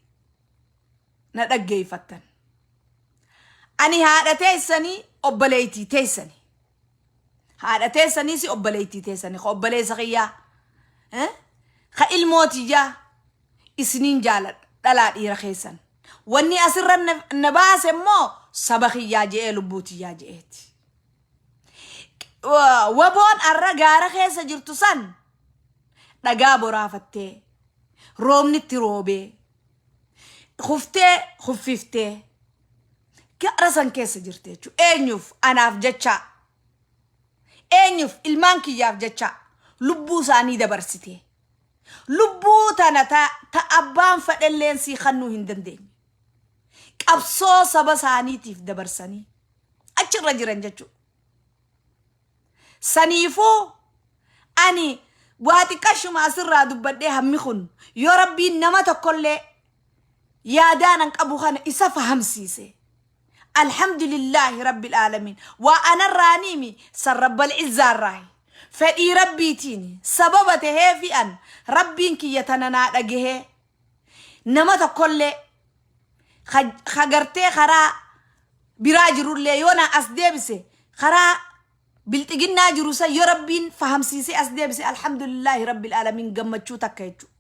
na dhaggeeffattan. Ani haadha teessanii, obboleettii teessanii. Haadha teessaniis obboleettii teessanii, ka obboleessa kiyyaa, ka ilmootiyyaa isiniin jaaladha, dhalaa dhiira keessan. Wanni asirra na baase immoo saba kiyyaa je'ee, lubbuutiyyaa je'eeti. Waboon arra gaara keessa jirtu san dhagaa boraafattee, roobnitti roobee, kuftee kuffiftee gaara san keessa jirti jechuudha. Eenyuuf? Anaaf jecha. Eenyuuf? Ilmaan kiyyaaf jecha lubbuu isaanii dabarsite. Lubbuu tana ta abbaan fedhelleen sii kennuu hin dandeenye. Qabsoo saba isaaniitiif dabarsanii achirra jiran jechuudha. Saniifuu ani waa xiqqashuma asirraa dubbadhee, hammi kun yoo Rabbiin nama tokkollee yaadaanan qabu kana isa fahamsiise, alhamdulillahi rabbil aalamiin. Waa anarraaniimi, san Rabbal Izzaarraahi, fedhii Rabbiitiin sababa taheefi an Rabbiin kiyya tana naa dhagahee, nama tokkollee ka gartee karaa biraa jirullee yoo naa as deebise, karaa bilxiginnaa jiru san yoo Rabbiin fahamsiisee as deebise, alhamdulillahi rabbil aalamiin, gammachuu takka jechuudha.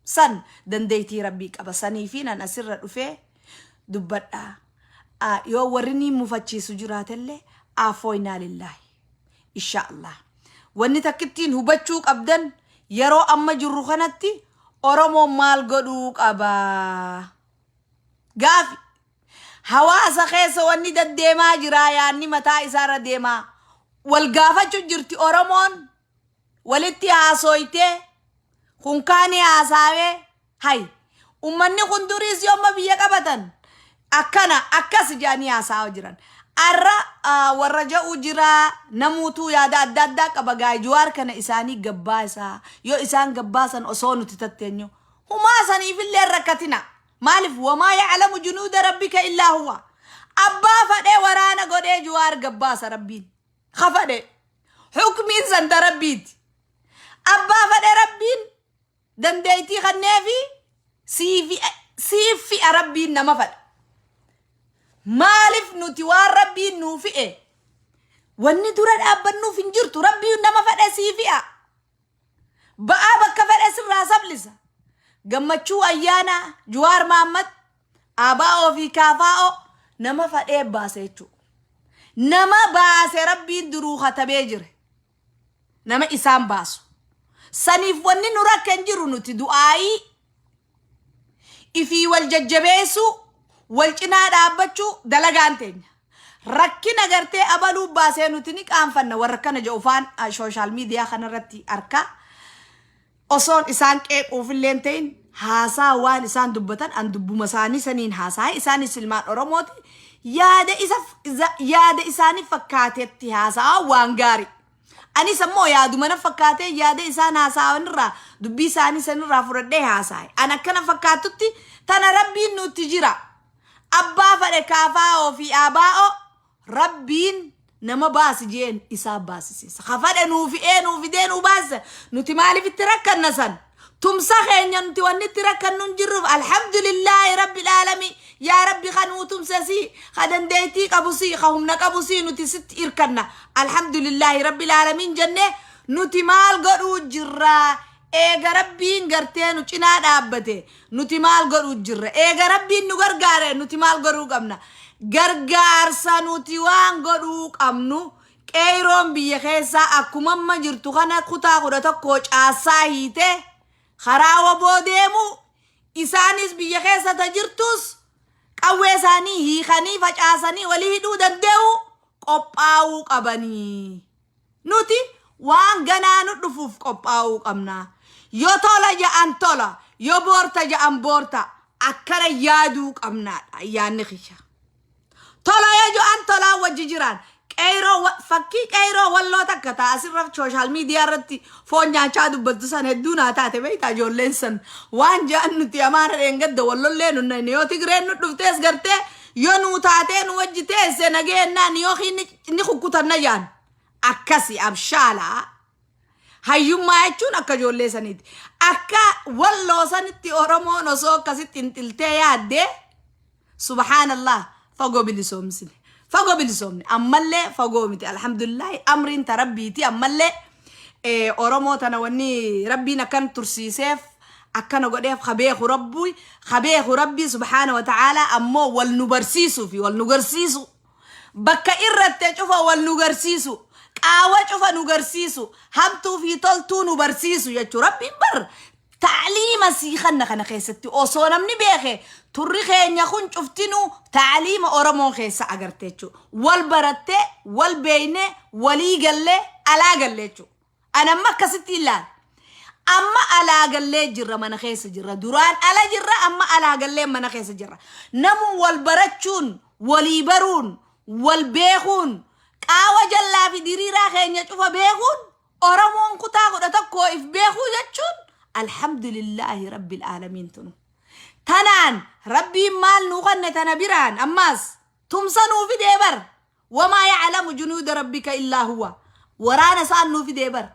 San dandeettii Rabbii qaba. Sanii fi nan asirra dhufee dubbadha. Yoo warri ni mufachiisu jiraatellee, afooynaa lillaahi. Insha Allah. Wanni takkittiin hubachuu qabdan, yeroo amma jirru kanatti Oromoon maal godhuu qaba? Gaafi. Hawaasa keessa wanni deddeemaa jira, yaanni mataa isaarra deemaa. Wal gaafachuu jirti Oromoon, walitti haasooytee kun kaanii haasaawee, hay, ummanni kun duriis yooma biyya qabatan akkana akkas jedhanii haasa'aa jiran. Arra warra ja'u jira, namuutuu yaada adda addaa qaba. Gaa Jawaar kana isaanii gabbaasaa, yoo isaan gabbaasan osoo nuti tatteenyu humaa saniifillee hin rakkatina. Maaliif? Wamaa ya'lamu junuuda rabbika illaa huwa. Abbaa fadhee waraana godhee Jawaar gabbaasa Rabbiin ka fadhe, hukmiin santa Rabbiiti. Abbaa fadhe Rabbiin dandeettii kanneefi siif fi'a. Rabbiin nama fadha. Maaliif nuti waan Rabbiin nuu fi'e wanni dura dhaabbannuuf hin jirtu. Rabbiin nama fadhe sii fi'a, ba'aa bakka fedhe sirraa sablisa. Gammachuu Ayyaanaa, Juwaar Maammad, ABO fi KFO nama fadhee baase jechuudha. Nama baase Rabbiin duruu katabee jira. Nama isaan baasu. Saniif wanni nu rakke hin jiru. Nuti du'aayii ifii wal jajjabeessuu, wal cinaa dhaabbachuu dalagaan teenya. Rakkina gartee abaluu baasee nuti ni qaanfanna. Warra kana jedhu faan social media kanarratti arkaa. Osoon isaan qeequufillee hin ta'in, haasaa waan isaan dubbatan an dubbuma isaanii saniin haasaa. Isaanis ilmaan Oromooti, yaada isa yaada isaanii fakkaatetti haasaa waan gaarii. Anis ammoo yaaduma na fakkaatee yaada isaan haasa'an irraa, dubbii isaanii sanirraa fudhadhee haasa'e. An akkana fakkaatutti tana Rabbiin nutti jira. Abbaa fadhe KFO fi ABO Rabbiin nama baasi jeen isaa baasisiisa. Ka fadhe nuu fi'ee nuu fidee nuu baasisa. Nuti maaliif itti rakkanna san? Tumsa keenya nuti wanni itti rakkannu hin jirruuf, alhamdulillaahi rabbil aalamiin. Yaa Rabbi, ka nuu tumse si, ka dandeettii qabu si, ka humna qabu si, nuti sitti irkanna. Alhamdulillaahi rabbil aalamiin jennee nuti maal godhuu jirra? Eega Rabbiin gartee nu cinaa dhaabbate nuti maal godhuu jirra? Eega Rabbiin nu gargaare nuti maal godhuu qabna? Gargaarsa nuti waan godhuu qabnu, qeeyroon biyya keessaa akkuma amma jirtu kana kutaa 11 caassaa hiite karaa WBO deemu, isaanis biyya keessa ta jirtus qawwee isaanii hiikanii facaasanii walii hidhuu danda'u qophaa'uu qabanii. Nuti waan ganaa nu dhufuuf qophaa'uu qabna. Yoo tola ja'an tola, yoo boorta ja'an boorta, akkana yaaduu qabnaadha yaadni kiyya. Tola yoo ja'an tolaa wajji jiraan. Qeyroo, fakkii qeyroo Walloo takka ta'a asirra social media irratti foon nyaachaa dubbattu san hedduu naa taate. Beektaa, ijoolleen san waan ja'an nuti Amaara dheengadda wallollee nu yoo Tigreen nu dhuftees gartee yoo nuu taatee nu wajji teesse nageenyaan yookiin ni kukkutanna jaan. Akkasi abshaalaa. Hayyummaa jechuun akka ijoollee saniiti. Akka Walloo sanitti Oromoon osoo akkasitti hinxiltee yaaddee, subhaanallah, fagoo bilisoomsine. Fagoo bilisoomne. Ammallee fagoo miti. Alhamdulillahi, amriin ta Rabbiiti. Ammallee Oromoo tana wanni Rabbiin akkan tursiiseef, akkana godheef, kabeeku Rabbi, kabeeku Rabbii subhaana wa ta'ala. Ammoo wal nu barsiisuu fi wal nu garsiisu. Bakka irratte cufa wal nu garsiisu, qaawa cufa nu garsiisu, hamtuu fi toltuu nu barsiisu jechuu. Rabbiin bar taaliima sii kanna kana keessatti osoo namni beeke, turri keenya kun cuftinuu taaliima Oromoon keessa agarte jechuudha. Wal barattee, wal beeknee, walii gallee, alaa gallee jechuudha. Ani amma akkasitti ilaala. Amma alaa gallee jirra, mana keessa jirra. Duraan ala jirra, amma alaa gallee mana keessa jirra. Namu wal barachuun, walii baruun, wal beekuun, qaawa jallaa fi diriiraa keenya cufa beekuun, Oromoon kutaa 11 if beekuu jechuun alhamdulillaahi rabbil aalamiin tunu. Tanaan Rabbiin maal nuu kanne? Tana biraan ammaas tumsa nuu fidee bar. Wamaa ya'lamu junuuda rabbika illaa huwa. Waraana isaan nuu fidee bar.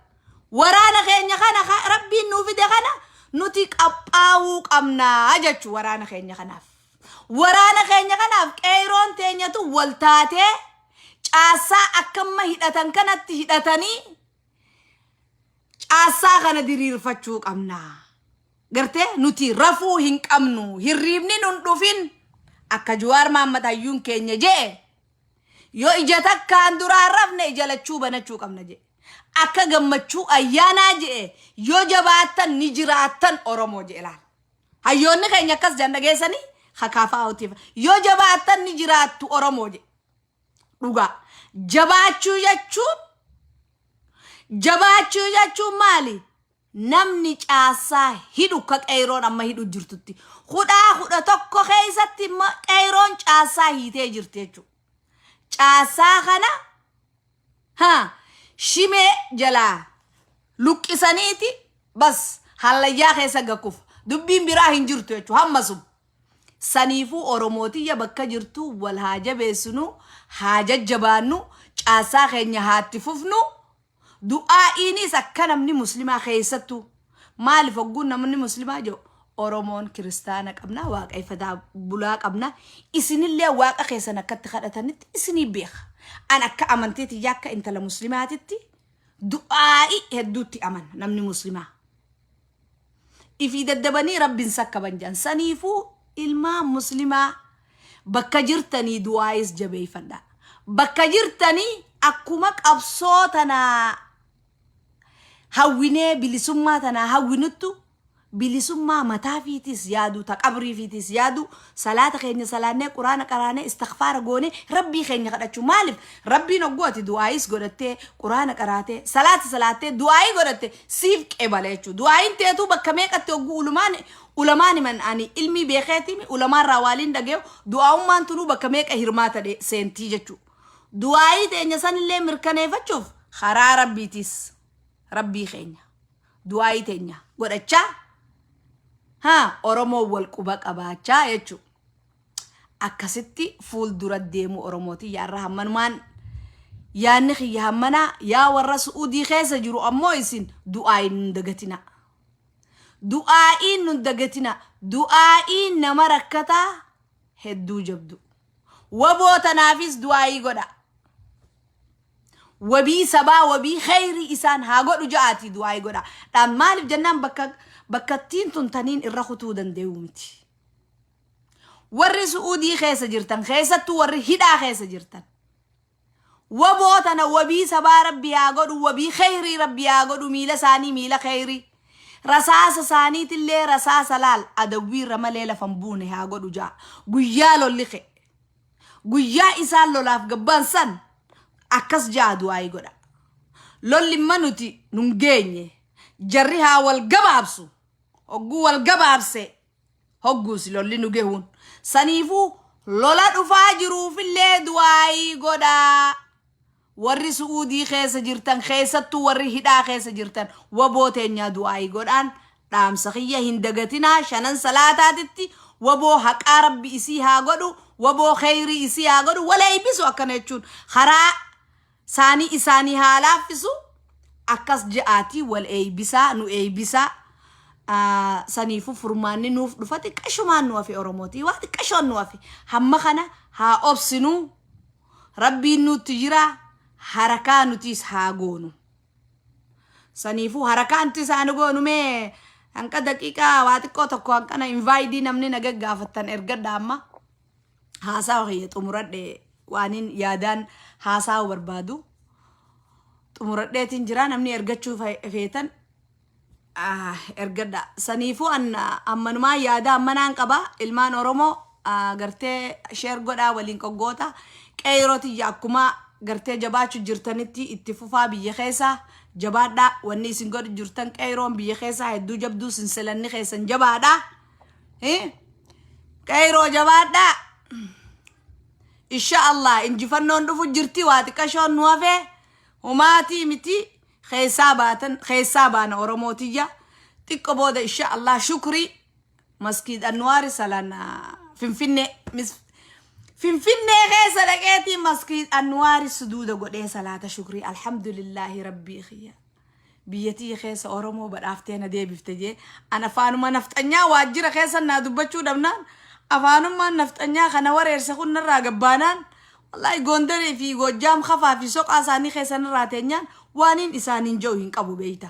Waraana keenya kana Rabbiin nuu fide kana nuti qaphaa'uu qabnaa jechuu waraana keenya kanaaf. Waraana keenya kanaaf qeeyroon teenyatu wal taatee caassaa akkamma hidhatan kanatti hidhatanii caassaa kana diriirfachuu qabna. Gartee nuti rafuu hin qabnu. Hirriibni nun dhufin. Akka Jawaar Maammad hayyuun keenya jee, yoo ija takkaan duraan rafne ija lachuu banachuu qabna jee. Akka Gammachuu Ayyaanaa jee, yoo jabaattan ni jiraattan Oromoo jee laal. Hayyoonni keenya akkas jedhan dhageessanii kakaafaa. Yoo jabaattan ni jiraattu Oromoo jee. Dhugaa. Jabaachuu jechuun maali? Namni caasaa hidhu ka qeeyroon amma hidhu jirtutti. Kudhaa 11 keessatti qeeyroon caasaa hiitee jirti jechuudha. Caasaa kana haa shimee jalaa luqqisaniiti bas hallayyaa keessa gakkufa. Dubbiin biraa hin jirtu jechuudha hammasuma. Saniifuu Oromootiyya bakka jirtu wal haa jabeessinu, haa jajjabaannu, caasaa keenya haa itti fufnu. Du'aa'iinis akka namni muslimaa keessattuu maaliif hogguun namni muslimaa jedhu Oromoon kiristaana qabna waaqeffataa bulaa qabna isinillee waaqa keessan akkatti kadhatanitti isinii beeka. An akka amantii tiyya akka intala muslimaatitti du'aa'ii hedduutti amana namni muslimaa. Ifii daddabanii rabbiin sakkaban jedhan saniifuu ilmaan muslimaa bakka jirtanii du'aa'is jabeeffadha. Bakka jirtanii akkuma qabsoo tanaa hawwinee bilisummaa tanaa hawwinuttu bilisummaa mataa fiitis yaadu ta qabrii fiitis yaadu salaata keenya salaannee quraana qaraanee istigfaara goonee rabbii keenya kadhachuu maaliif rabbiin hogguu ati du'aayis godhattee quraana qaraatee salaata salaattee du'aayii godhatte siif qebala jechuudha du'aayiin teetuu bakka meeqatti hogguu ulumaan ulamaan himan ani ilmii beekeetimi ulamaarraa waaliin dhageeyu du'aa'ummaan tunuu bakka meeqa hirmaata seentii jechuudha du'aayii teenya sanillee mirkaneeffachuuf karaa rabbiitis rabbii keenya du'aayii teenya godhachaa haa Oromoo wal quba qabaachaa jechuudha. Akkasitti fuuldura deemu Oromooti yaarra hammanumaan yaanni kiyya hammanaa yaa warra Su'uudii keessa jiru ammoo isin du'aayiin nun dagatina. Du'aayiin nun dagatina. Du'aayiin nama rakkataa hedduu jabdu. Waboo tanaafis du'aayii godha. Wabii sabaa wabii kheyrii isaan haa godhu ja'aatii du'aayii godha. Dhaan maaliif jennaan bakka bakkattiin tun taniin irra kutuu danda'u miti. Warri Su'uudii keessa jirtan keessattuu warri hidhaa keessa jirtan. Waboo tana wabii sabaa rabbi haa godhu wabii kheyrii rabbi haa godhu miila isaanii miila kheyrii. Rasaasa isaaniitillee rasaasa laal adawwiirra malee lafan buune haa godhu ja'a. Guyyaa lolli ka'e. Guyyaa isaan lolaaf gabbaan san akkas ja'a du'aayii godha. Lolli imma nuti nun geenye. Jarri haa wal gabaabsu. Hogguu wal gabaabse hogguus lolli nu gehuun. Saniifuu lola dhufaa jiruufillee du'aayii godhaa. Warri Su'uudii keessa jirtan keessattuu warri hidhaa keessa jirtan waboo teenyaa du'aayii godhaan dhaamsa kiyya hin dagatinaa shanan salaataatitti waboo haqaa rabbi isii haa godhu waboo kheyrii isii haa godhu wal eeybisu akkana jechuun karaa saanii isaanii haa laaffisu akkas je'aatii wal eeybisaa nu eeybisaa saniifuu furmaanni nuuf dhufa xiqqashumaan nu hafe Oromootii waa xiqqashoon nu hafe hamma kana haa obsinuu Rabbiin nutti jira harakaa nutiis haa goonu. Saniifuu harakaa nuti isaan goonu mee hanqa daqiiqaa waa xiqqoo tokko hanqana invaayitii namni na gaggaafattan ergadha amma. Haasawa kiyya xumuradhe waanin yaadaan haasawa barbaadu. Xumuradheetiin jira namni ergachuu feetan ergadha. Saniifuu an ammanumaa yaada ammanaan qaba ilmaan Oromoo gartee sheer godhaa waliin qoggoota qeeroo tiyya akkuma gartee jabaachuu jirtanitti itti fufaa biyya keessaa jabaadhaa wanni isin godhu jirtan qeeroon biyya keessaa hedduu jabduu sinsilanni keessan jabaadha. Qeeroo jabaadhaa. Insha Allah injifannoon dhufu jirti waa xiqqashoon nu hafee humaatii miti keessaa baatan keessaa baana Oromoo tiyya xiqqo booda insha Allah shukrii maskiid Anwaari salan Finfinnee Finfinnee keessa dhaqeetii maskiid Anwaari suduuda godhee salaata shukrii alhamdulillaahi rabbii kiyya biyya tiyya keessa Oromoo badhaaftee na deebifte jee an afaanuma nafxanyaa waajjira keessa naa dubbachuu dhabnaan afaanummaan nafxanyaa kana wareerse kun narraa gabbaanaan Wallaahi Gondarii fi Goojjaam Kafaa fi Soqaa isaanii keessa narraa teenyaan waaniin isaaniin jedhu hin qabu beeyta.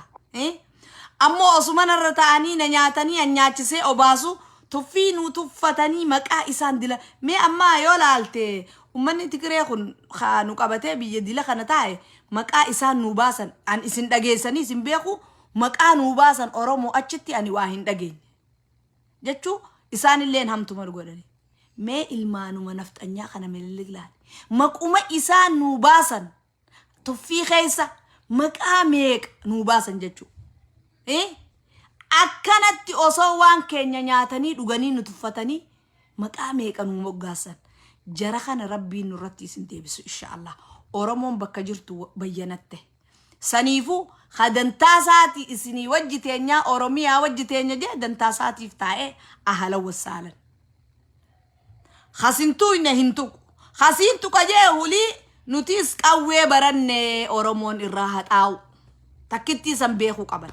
Ammoo osuma narra ta'anii na nyaatanii an nyaachisee obaasu tuffii nu tuffatanii maqaa isaan dila. Mee ammaa yoo laalte ummanni Tigree kun kaa nu qabatee biyya dila kana taa'e maqaa isaan nu baasan an isin dhageessanii isin beeku maqaa nu baasan Oromoo achitti ani waa hin dhageenye. Jechuu isaanilleen hamtuma nu godhani. Mee ilmaanuma nafxanyaa kana Minilik laali. Maquma isaan nuu baasan tuffii keessa maqaa meeqa nuu baasan jechuu. Eh? Akkanatti osoo waan keenya nyaatanii dhuganii nu tuffatanii maqaa meeqa nuu moggaasan. Jara kana Rabbiin nurratti isin deebisu insha Allah. Oromoon bakka jirtu bayyanatte. Saniifuu ka dantaa isaati isinii wajji teenyaa Oromiyaa wajji teenya jee dantaa isaatiif taa'ee ahala wassaalan. Kasin tuyne hin tuqu. Kasiin tuqa jee hulii nutiis qawwee baranne Oromoon irraa haxaa'u. Takkittii san beekuu qaban.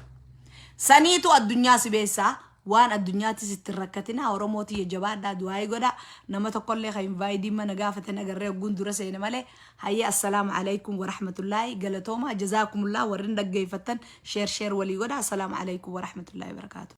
Saniitu addunyaa si beessaa waan addunyaattis itti hin rakkatinaa Oromoo tiyya jabaadhaa du'aayii godhaa nama tokkollee kan invaayidiin mana gaafate nagarree hogguun dura seene malee hayyee assalaamu alaikum warahmatullaahi galatoomaa jazaakumullah warrin dhaggeeffattan sheer sheer walii godhaa assalaamu alaikum warahmatullaahi wabarakaatu.